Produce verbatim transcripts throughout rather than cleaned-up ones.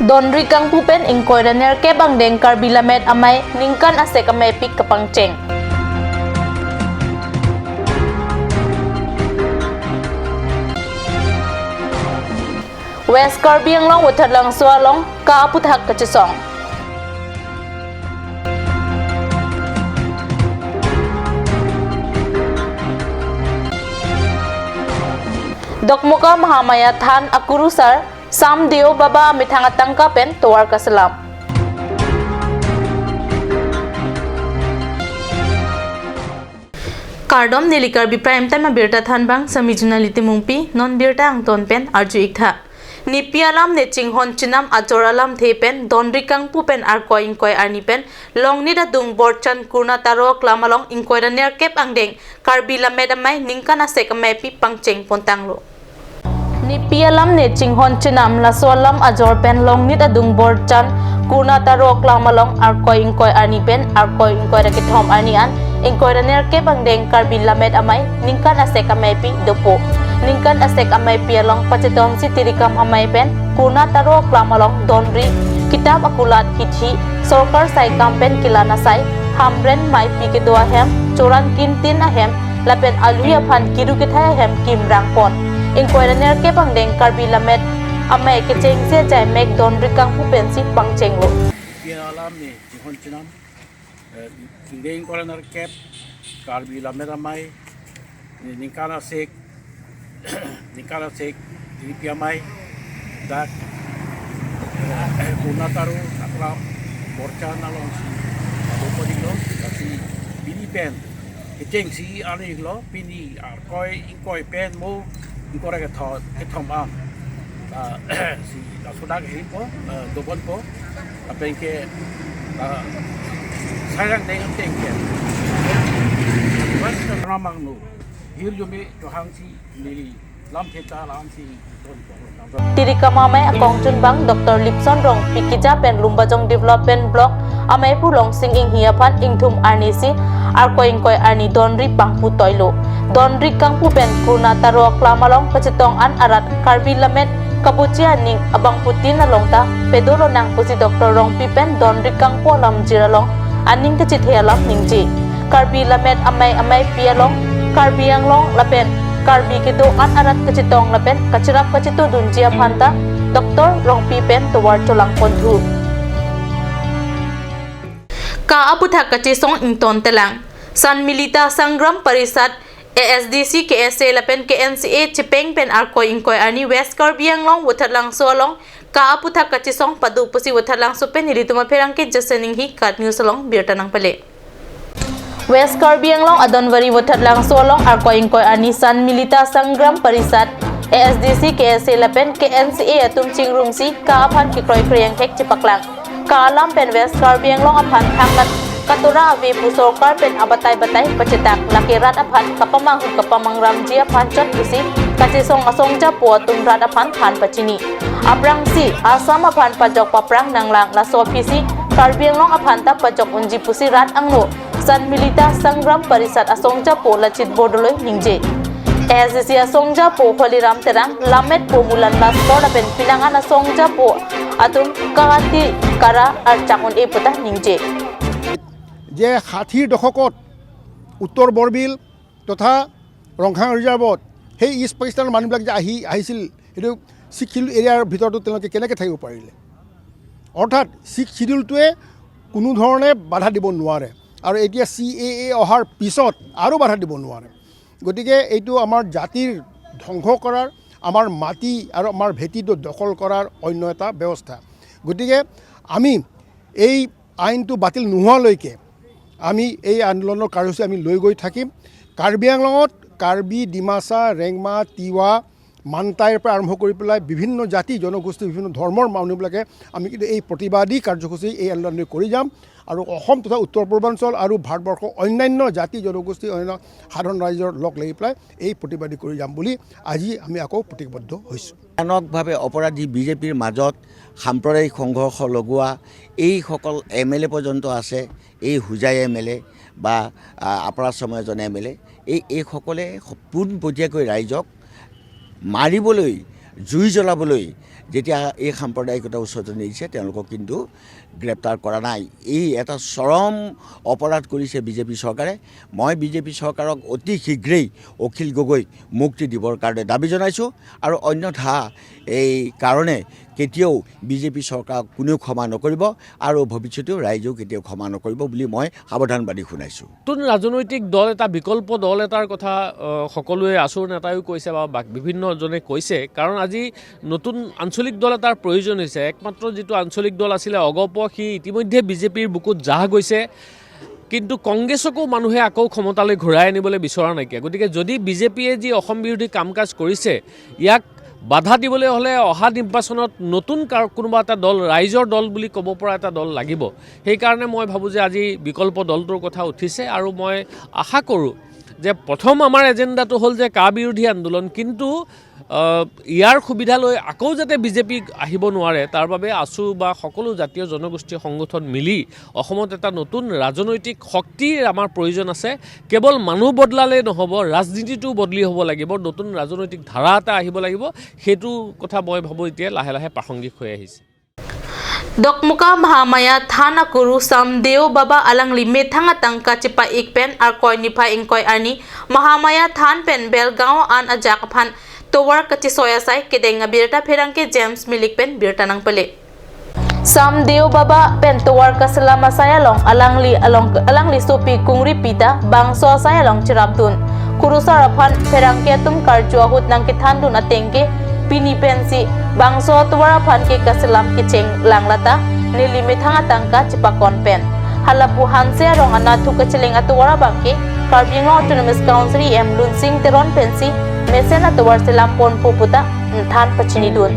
Donri kangpu pen ingkoi ra nerkep angdeng Karbi Lammet Amei ningkan asek ameipi kapangcheng. West Karbi Anglong Voithatlangso along ka aputhak kachesong. Dokmoka Mahamaya Than akurusar Samdeo Baba amethang atangka pen tovar kaselam. Kardom, neli Karbi Prime Time abirta thanbang Sami Junali Timungpi, non birta angton pen arju iktha. Nepi alam ne chinghon chenam ajor alamthe pen donri kangpu pen arkoi ingkoi arni pen Longnit adung Borchan Kurna Taro Aklam along ingkoi ra nerkep angdeng Karbi Lammet Amei ningkan asek ameipi pangcheng pontanglo. Nepi alam ne chinghon chenam laso alam ajor pen Longnit adung Borchan Kurna Taro Aklam along arkoi ingkoi arni pen arkoi ingkoi ra kethom arni an ingkoi ra nerkep angdeng Karbi Lammet Amei ningkan asek ameipi dopo. Ningkan asek ameipi along pachetongsi Tirikam Amei pen Kurna Taro Aklam along donri, kitap akulat hithi, sorkar saikam pen kelang asai, hamren maipi kedo ahem, choran kintin ahem, lapen alui aphan kiru kethai ahem kimrang pon. Ingkoi ra nerkep angdeng Karbi Lammet Amei kechengsi ajai mek donri kangpu pensi pangchenglo. Nepi alam ne chinghon chenam, eh, ingdeng ingkoi ra nerkep Karbi Lammet Amei, eh, ningkan asek, ningkan asek Tirikam Amei, dak, eh, Kurna Taro Aklam Borchan alongsi ado padiklo, lasi pini pen kechengsi arni lo, pini arkoi ingkoi pen mo ingkoi ra ketho-, kethom an. Ah, si laso dak himpo, eh, dobonpo, lapen ke, ah, sarang deng teng ke. Bas, namang no. Hirjume Johangsi neli lam theta lamsi. Tirikam Amei akongchunbang Doctor Lipson Rongpi keja pen Lumbajong Development Block amei pu Longsing Inghi aphan ingthum arnisi arkoi ingkoi arni donri pangpu toilo. Donri kangpu pen Kurna Taro Aklam along kachetong an arat Karbi Lammet kabuchi aning abangphutin along ta pedolo nang pusi Doctor Rongpi pen donri kangpu alamjir along aning kachethe alam ningje. Karbi Lammet Amei ameipi along Karbi Anglong lapen Karbi kedo an arat kachetong lapen kacherap kachetudunji aphan ta Doctor Rongpi pen tovar cholang ponthu. Ka aputhak kachesong ington telang. Sanmilita Sangram Parishad, A S D C, K S A lapen K N C A chepeng pen arkoi ingkoi arni West Karbi Anglong Voithatlangso along ka aputhak kachesong pado pusi Voithatlangso pen nelitum apherangke Jason Inghi, KAT News along birta nangpale. West Karbi Anglong Adonwari Voithatlangso along arkoi ingkoi arni Sanmilita Sangram Parishad, A S D C, K S A lapen K N C A atum chingrumsi ka aphan kekroi kreyang thek chepaklang. Ka alam pen West Karbi Anglong aphan thangnat katora ave pu sorkar pen abatai batai pachetak, lake rat aphan kapamanghu kapamangramji aphan chot pusi kachesong asongjapo atum rat aphan than pachini. Aphrangsi Assam aphan pajok paphrang nanglang, laso aphisi Karbi Anglong aphan ta pajok unji pusi rat angno Sanmilita Sangram Parishad asongjapo Lachit Bordoloi ningje. A S D C asongjapo Holiram Terang, Lammet po Mulan Laskor lapen penang an asongjapo atum kahati kara archak un-e puta ningje. যে ষাঠিৰ দশকত উত্তৰ বৰবিল তথা ৰংখাং ৰিজাৰ্ভত সেই ইষ্ট পাকিস্তানৰ মানুহবিলাক যে আহি আহিছিল, সেইটো ছিক্স শ্বিডিউল এৰিয়াৰ ভিতৰতো তেওঁলোকে কেনেকৈ থাকিব পাৰিলে? অৰ্থাৎ ছিক্স শ্বিডিউলটোৱে কোনো ধৰণে বাধা দিব নোৱাৰে আৰু এতিয়া চি এ এ অহাৰ পিছত আৰু বাধা দিব নোৱাৰে। গতিকে এইটো আমাৰ জাতিৰ ধ্বংস কৰাৰ, আমাৰ মাটি আৰু আমাৰ ভেটিটো দখল কৰাৰ অন্য এটা ব্যৱস্থা। গতিকে আমি এই আইনটো বাতিল নোহোৱালৈকে আমি এই আন্দোলনৰ কাৰ্যসূচী আমি লৈ গৈ থাকিম। কাৰ্বি আংলঙত কাৰ্বি, ডিমাচা, ৰেংমা, তিৱা, মানটাইৰ পৰা আৰম্ভ কৰি পেলাই বিভিন্ন জাতি জনগোষ্ঠী, বিভিন্ন ধৰ্মৰ মানুহবিলাকে আমি কিন্তু এই প্ৰতিবাদী কাৰ্যসূচী, এই আন্দোলন কৰি যাম আৰু অসম তথা উত্তৰ পূৰ্বাঞ্চল আৰু ভাৰতবৰ্ষৰ অন্যান্য জাতি জনগোষ্ঠী, অন্যান্য সাধাৰণ ৰাইজৰ লগ লাগি পেলাই এই প্ৰতিবাদী কৰি যাম বুলি আজি আমি আকৌ প্ৰতিজ্ঞাবদ্ধ হৈছোঁ। ভয়ানকভাৱে অপৰাধী বিজেপিৰ মাজত সাম্প্ৰদায়িক সংঘৰ্ষ লগোৱা এইসকল এম এল এ পৰ্যন্ত আছে, এই হোজাই এম এল এ বা, আ, আপাৰ আছামৰ এজন এম এল এ, এই, এইসকলে স-, পোনপটীয়াকৈ ৰাইজক মাৰিবলৈ জুই জ্বলাবলৈ যেতিয়া এই সাম্প্ৰদায়িকতা উচতনি দিছে, তেওঁলোকক কিন্তু গ্ৰেপ্তাৰ কৰা নাই। এই এটা চৰম অপৰাধ কৰিছে বিজেপি চৰকাৰে। মই বিজেপি চৰকাৰক অতি শীঘ্ৰেই অখিল গগৈক মুক্তি দিবৰ কাৰণে দাবী জনাইছোঁ আৰু অন্যথা এই কাৰণে কেতিয়াও বিজেপি চৰকাৰক কোনেও ক্ষমা নকৰিব আৰু ভৱিষ্যতেও ৰাইজেও কেতিয়াও ক্ষমা নকৰিব বুলি মই সাৱধানবাণী শুনাইছোঁ। নতুন ৰাজনৈতিক দল এটা, বিকল্প দল এটাৰ কথা, আহ, সকলোৱে, আছুৰ নেতাইও কৈছে বা বাক-, বিভিন্নজনে কৈছে। কাৰণ আজি নতুন আঞ্চলিক দল এটাৰ প্ৰয়োজন হৈছে। একমাত্ৰ যিটো আঞ্চলিক দল আছিলে অগপ, সি ইতিমধ্যে বিজেপিৰ বুকুত জাহ গৈছে। কিন্তু কংগ্ৰেছকো মানুহে আকৌ ক্ষমতালৈ ঘূৰাই আনিবলৈ বিচৰা নাইকিয়া। গতিকে যদি বিজেপিয়ে যি অসম বিৰোধী কাম কাজ কৰিছে, ইয়াক বাধা দিবলৈ হ'লে অহা নিৰ্বাচনত নতুন কাৰ-, কোনোবা এটা দল, ৰাইজৰ দল বুলি ক'ব পৰা এটা দল লাগিব। সেইকাৰণে মই ভাবোঁ যে আজি বিকল্প দলটোৰ কথা উঠিছে আৰু মই আশা কৰোঁ যে প্ৰথম আমাৰ এজেণ্ডাটো হ'ল যে কা বিৰোধী আন্দোলন, কিন্তু, আহ, ইয়াৰ সুবিধা লৈ আকৌ যাতে বিজেপি আহিব নোৱাৰে, তাৰ বাবে আছু বা সকলো জাতীয় জনগোষ্ঠীয় সংগঠন মিলি অসমত এটা নতুন ৰাজনৈতিক শক্তিৰ আমাৰ প্ৰয়োজন আছে। কেৱল মানুহ বদলালে নহ'ব, ৰাজনীতিটো বদলি হ'ব লাগিব, নতুন ৰাজনৈতিক ধাৰা এটা আহিব লাগিব। সেইটো কথা মই ভাবোঁ এতিয়া লাহে লাহে প্ৰাসংগিক হৈ আহিছে। Dokmoka Mahamaya Than akuru Samdeo Baba alangli methang atangka chepa-ik pen Arkoi niphai ingkoi arni Mahamaya Than pen Belgaon an ajak aphan tovar kachesoi asai kedeng abirta pherangke James Milik pen birta nangpale. Samdeo Baba pen tovar kaselam asai along alangli along alangli sopi Kungri Pita bangso asai along cherapdun. Kurusar aphan pherangke atum karju ahut nangkethandun atengke pini pensi bangso tovar aphan ke kaselam kecheng langlata neli methang atangka chepakon pen. Halapu Hanse arong anatthu kacheleng atovar abangke Karbi Anglong Autonomous Council E M Lunsing Teron pensi mesen atovar selam ponpo puta than pachinidun.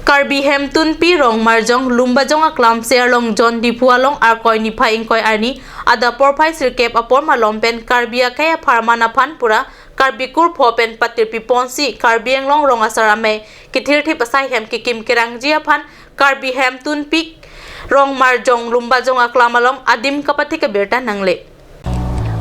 Karbi Hemtunpi Rongmarjong Lumbajong aklam Serlong John Diphu along Arkoi niphai ingkoi arni adap porphai sirkep apor malom pen Karbi akai apharman aphan pura Karbi kurpho pen patirpi ponsi Karbi Anglong rong asar amei kethirthip asai hem kekim kerangji aphan Karbi Hemtunpi Rongmarjong Lumbajong aklam along adim kapathik abirta nangle.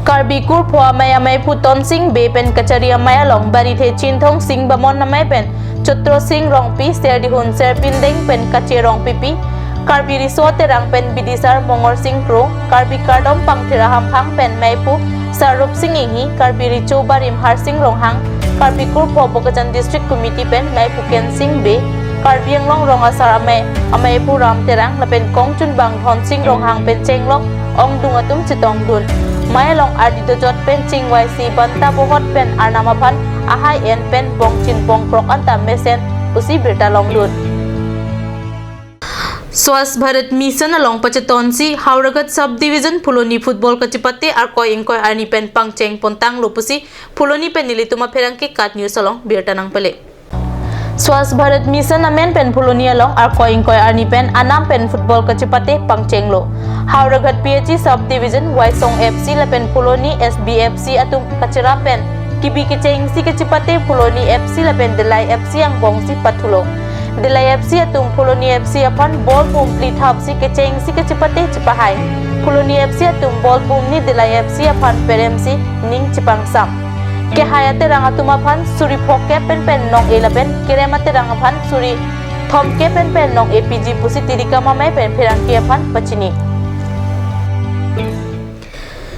Karbi kurpho amei ameiphu Tonsing Bey pen kachari amei along Barithe Chinthong Sing Bamon amei pen Chotro Sing Rongpi, Serdihun Serpindeng pen Kache Rongpipi, Karbi Riso Terang pen Bidisar Mongor Sing Kro, Karbi Kardom Pangthir Ahamphang pen meiphu Sarup Sing Inghi, Karbi Richo Barim Harsing Ronghang, Karbi kurpho Bokajan District Committee pen meiphu Kensing Bey, Karbi Anglong rong asar amei, ameiphu Ram Terang lapen kongchunbang Dhonsing Ronghang pen chenglok ongdung atum chetongdun. Mei along ardi dojot pen chingvaisi banta bohot pen arnam aphan ahai en pen bongchin bongkrok anta mesen pusi birta longdun. Swachh Bharat Mission along pachetonsi Howraghat Sub Division Phuloni Football kachepate Arkoi ingkoi arni pen pangcheng pontanglo pusi Phuloni pen nelitum apherangke KAT News along birta nangpale. Swachh Bharat Mission amen pen Phuloni along Arkoi ingkoi arni pen anam pen football kachepate pangchenglo. Howraghat P H E Sub Division, Waisong F C lapen Phuloni S B F C atum kacherap pen kebi kechengsi kachepate Phuloni F C lapen Delai F C angbongsi pathulo. Delai F C atum Phuloni F C aphan ball pum phli thapsi kechengsi kachepate chepahai. Phuloni F C atum ball pumni Delai F C aphan peremsi ning chepangsam. Kehai aterang atum aphan suri phokep pen pen nong-e lapen kerem aterang aphan suri thomkep pen pen nong-e piji pusi Tirikam amei pen pherangke aphan pachini.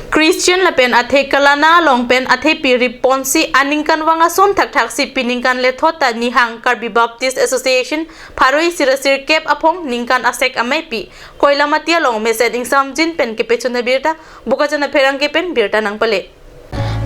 Christian lapen athe kalana along pen athe pirip ponsi aningkanvang ason thakthaksi piningkan lethot ta Nihang Karbi Baptist Association pharo isi ra sirkep aphong ningkan asek ameipi Koilamati along mesen ingsamjin pen kepechun abirta Bokajan apherangke pen birta nangpale.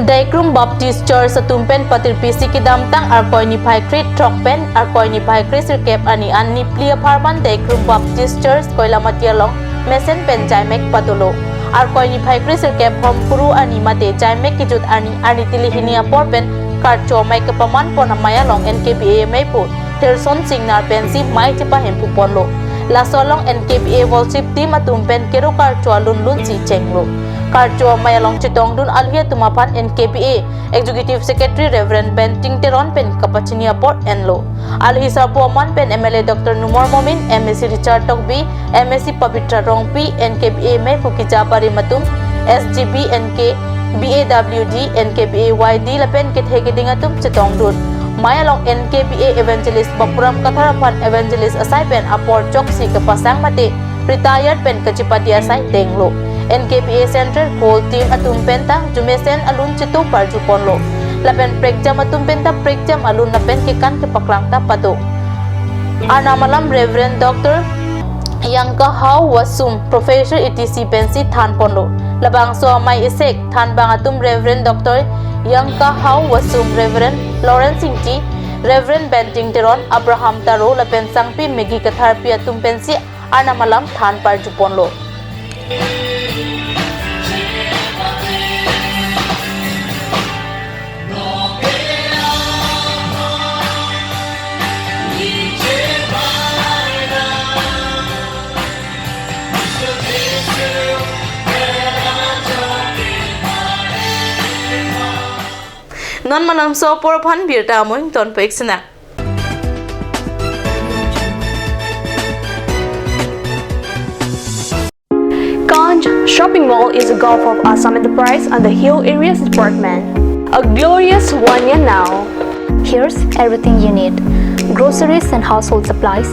Daikrum Baptist Church atum pen patirpisi kedamtang Arkoi niphai krethrok pen Arkoi niphai kresirkep arni an niphli apharman Daikrum Baptist Church Koilamati along mesen pen jaimek padolo. Arkoi niphai kresirkep Homkuru arni mate jaimek kejut arni, arni tili hini apor pen karcho amei kepaman pon amei along N K B A ameiphu Therson Singnar pensi mei chepahemphu ponlo. Laso along N K B A worship team atum pen kero karcho alun lunsi chenglo. Karcho amei along chetongdun alohi atum aphan N K B A Executive Secretary Reverend Benting Teron pen kapachini apor enlo. Alohi sarpo aman pen M L A Doctor Numal Momin, M A C Richard Tokbi, M A C Pabitra Rongpi, N K B A ameiphu keja barim atum, S G B, N K B A W D, N K B A Y D lapen kethe keding atum chetongdun. Mei along N K B A evangelist Bapuram Kathar aphan evangelist asai pen apor choksi kepasang mate retired pen kachepadi asai denglo. N K B A Central Core Team atum penta jumesen alun chetu parju ponlo. Lapen prekjam atum penta prekjam alun lapen kekan kepaklang ta pado. Arnam alam Reverend Doctor Yangkahau Wasum, Professor E T C pensi than ponlo. Labangso amei esek thanbang atum Reverend Doctor Yangkahau Wasum, Reverend Lawrence Ingti, Reverend Benting Teron, Abraham Taro lapen Sangpi Megi Katharpi atum pensi Arnam alam than parju ponlo. Non malomso apor aphan birta amoi ingtonpo-ik sinang. Ganj Shopping Mall is a Gulf of Assam enterprise under Hill Areas Department. A glorious one year now. Here's everything you need: groceries and household supplies,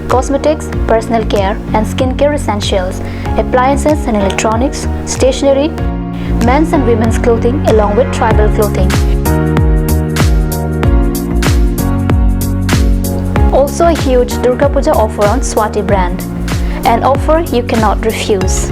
cosmetics, personal care and skincare essentials, appliances and electronics, stationery, men's and women's clothing along with tribal clothing. Also a huge Durga Puja offer on Swati brand. An offer you cannot refuse.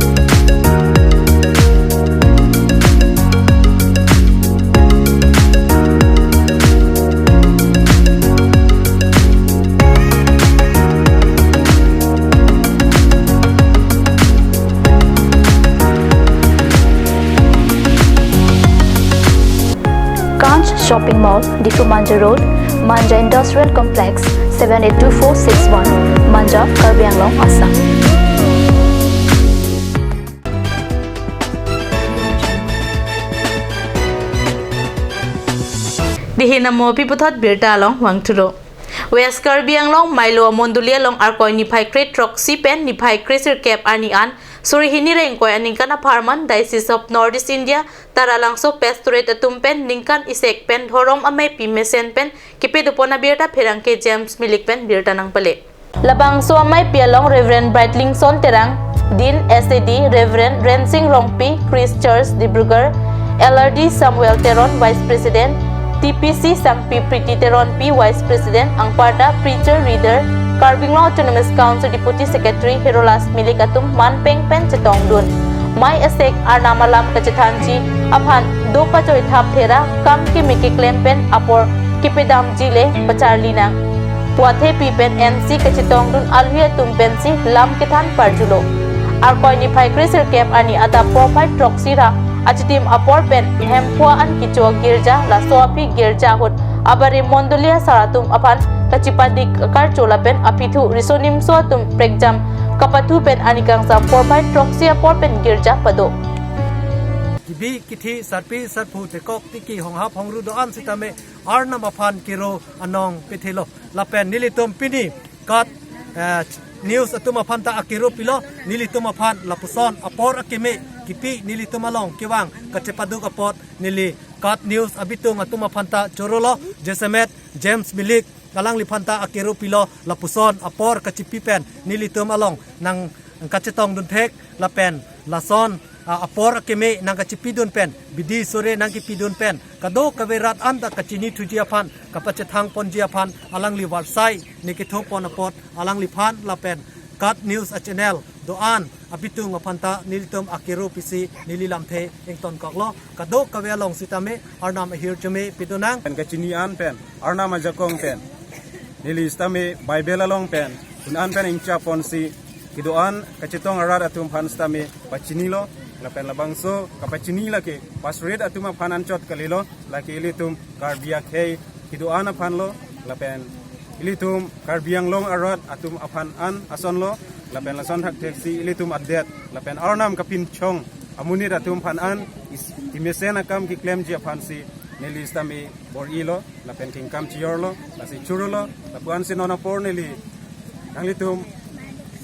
Ganj Shopping Mall, Diphu Manja Road, Manja Industrial Complex, seven eight two four six one, Manja, Karbi Anglong, Assam. Dihin amo pi puthot birta along vangthulo. West Karbi Anglong Meilo amondoli along Arkoi niphai kre throksi pen niphai kre sirkep arni an suri hini ra ingkoi aningkan apharman Diocese of North East India Taralangso Pastorate atum pen ningkan isek pen dhorom ameipi mesen pen kepedopon abirta pherangke James Milik pen birta nangpale. Labangso ameipi along Reverend Brightlingson Terang, Dean S A D, Reverend Rensing Rongpi, Christ Church Dibrugarh, L R D Samuel Teron, Vice President, T P C Sangpi Priti Teronpi, Vice President, anparta Preacher Reader, Karbi Anglong Autonomous Council Deputy Secretary Herolas Milik atum manpeng pen chetongdun. Mei esek Arnam alam kachethanji aphan do pachoi thap thera kam keme keklem pen apor kepedamji le pacharli nang pu athepi pen N C kachetongdun alwi atum pensi lam kethan parjulo. Arkoi niphai kre sirkep arni adap porphai throksi ra achitim apor pen Hemphu an kecho girja laso aphi girja ahut abari mondoli asar atum aphan kachipadik karcho lapen apithu riso nimso atum prekjam kapathu pen arni kangsam porphai throksi apor pen girja pado. Gibi kithi sarpi sarpo tekok tiki honghap hongru do-an sitame Arnam aphan kero anong pethelo. Lapen nelitum pini kat, eh, news atum aphan ta akero pilo, nelitum aphan lapuson apor akeme kipi, nelitum along kevang kachepaduk apot neli kat news abitung atum aphan ta chorolo, jasemet James Milik alangliphan ta akero pilo, lapuson apor kachipi pen nelitum along nangkachetongdun thek lapen lason, ah, apor akeme nangkachipidun pen, bidi sore nangkipidun pen, kadokave rat an ta kachinithuji aphan, kapachethang ponji aphan alangli varsai ne kethopon apot alangliphan lapen kat news a channel do-an abitung aphan ta nelitum akero pisi neli lamthe ingtonkoklo. Kadokave along sitame Arnam ahirjume pidun nang. Pen kachini an pen, Arnam ajakong pen, neli sitame Bible along pen, un an pen ingcha ponsi kedo-an kachetong arat atum aphan sitame pachinilo, lapen labangso kapachini lake pastorate atum aphan anchot kalilo, lake ilitum Karbi akhei kedo-an aphan lo, lapen ilitum Karbi Anglong arat atum aphan an asonlo, lapen lason thaktheksi ilitum adet lapen Arnam kapinchong amonit atum aphan an is-, imesen akam keklemji aphansi neli sitame bor-ilo, lapen kengkam chiyorlo, lasi chorolo, lapu-ansi non apor neli nanglitum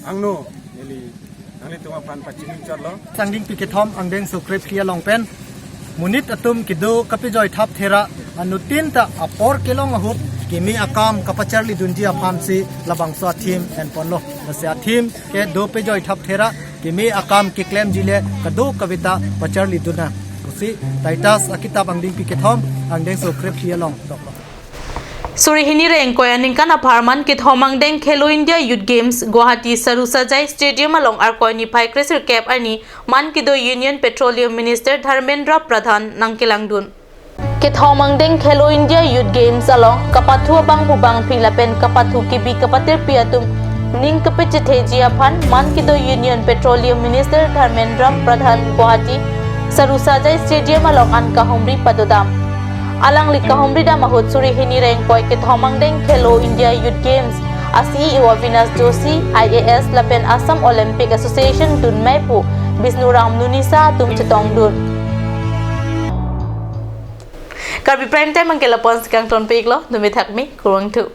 angno neli nanglitum aphan pachini chotlo. Sangdingpi kethom angdeng sokre phli along pen Monit atum kedo kapejoi thap thera anuttin ta apor kelong ahut keme akam kapacharli dunji aphansi labangso a-theme enponlo. Lasi a-theme kedo pejoi thap thera keme akam keklemji le kadokave ta pacharli dun nang pusi Titus akitap angdengpi kethom angdengso krephi along doklo. Suri hini ra ingkoi aningkan apharman kethom angdeng Khelo India Youth Games Guwahati Sarusajai Stadium along Arkoi niphai kresirkep arni man kedo Union Petroleum Minister Dharmendra Pradhan nangkelangdun. Kethom angdeng Khelo India Youth Games along kapathu abangphu bangphi lapen kapathu kebi kapatirpi atum ning kapechetheji aphan man kedo Union Petroleum Minister Dharmendra Pradhan Guwahati Sarusajai Stadium along an kahumri padodam. Alangli kahumri dam ahut suri hini ra ingkoi kethom angdeng Khelo India Youth Games a-C E O Avinash Joshi, I A S lapen Assam Olympic Association dunmaipo Bisnu Ram Nunisa atum chetongdun. Karbi Prime Time angke lapu-an si kangtonpiklo, dumi thakmi, kurvangthu.